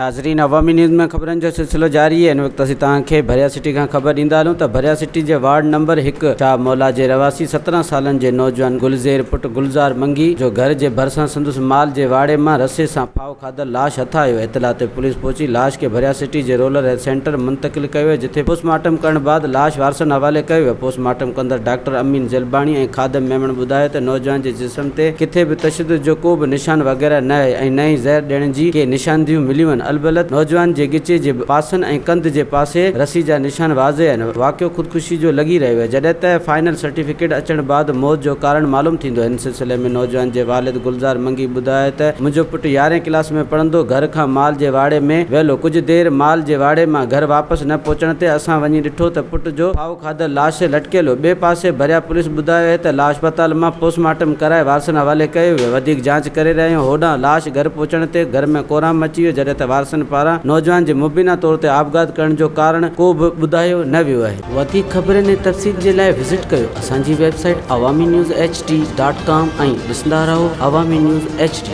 ناظرين عوامي نيوز ۾ خبرن جو سلسلو جاري آهي. هن وقت اسين توهان کي ڀريا سٽي کان خبر ڏيندا هلون ته ڀريا سٽي جي وارڊ نمبر هڪ شاهه مولا جي رهواسي 17 سالن جي نوجوان گلزير پٽ گلزار منگي جو گهر جي ڀرسان سندس مال جي واڙي مان رسي سان ڦاهو کاڌل لاش هٿ آيو. اطلاع تي پوليس پهچي لاش کي ڀريا سٽي جي رولر هيلٿ سينٽر منتقل ڪيو ويو جتي پوسٽ مارٽم ڪرڻ بعد لاش وارثن حوالي ڪيو ويو. پوسٽ مارٽم ڪندڙ ڊاڪٽر امين جلباڻي ۽ خادم ميمڻ ٻڌايو ته نوجوان جي جسم تي ڪٿي به تشدد جو ڪو به نشان وغيره نه آهي ۽ نه ئي زهر ڏيڻ جي ڪي نشاندهيون مليون آهن البلت نوجوان جي ڳچي جي پاسن ۽ ڪنڌ جي پاسي رسي جا نشان واضح آهن واقعو خودڪشي جو لڳي رهيو آهي جڏهن ته فائنل سرٽيفڪيٽ اچڻ بعد موت جو ڪارڻ معلوم ٿيندو ان سلسلي ۾ نوجوان جي والد گلزار منگي ٻڌايو ته منهنجو پٽ يارهين ڪلاس ۾ پڙهندو گهر کان مال جي واڙي ۾ ويل هو ڪجهه دير مال جي واڙي مان گهر واپس نه پهچڻ تي اسان وڃي ڏٺو ته پٽ جو ڦاهو کاڌل لاش لٽڪيل هو. ٻئي پاسي ڀريا پوليس ٻڌايو آهي ته لاش اسپتال مان پوسٽ مارٽم ڪرائي وارثن حوالي ڪيو ويو، وڌيڪ جاچ ڪري رهيا آهيون. هوڏانهن لاش گهر پهچڻ تي گهر ۾ ڪهرام مچي ويو، جڏهن ته وارثن پاران نوجوان جي مبينا طور تي آپگهات ڪرڻ جو ڪارڻ ڪو به ٻڌايو نه ويو آهي. وڌيڪ خبرن ۽ تفصيل جي لاء وزٽ ڪيو اسان جي website Awami news H D dot com ۽ ڏسندا رهو عوامي نيوز ايڇ ڊي.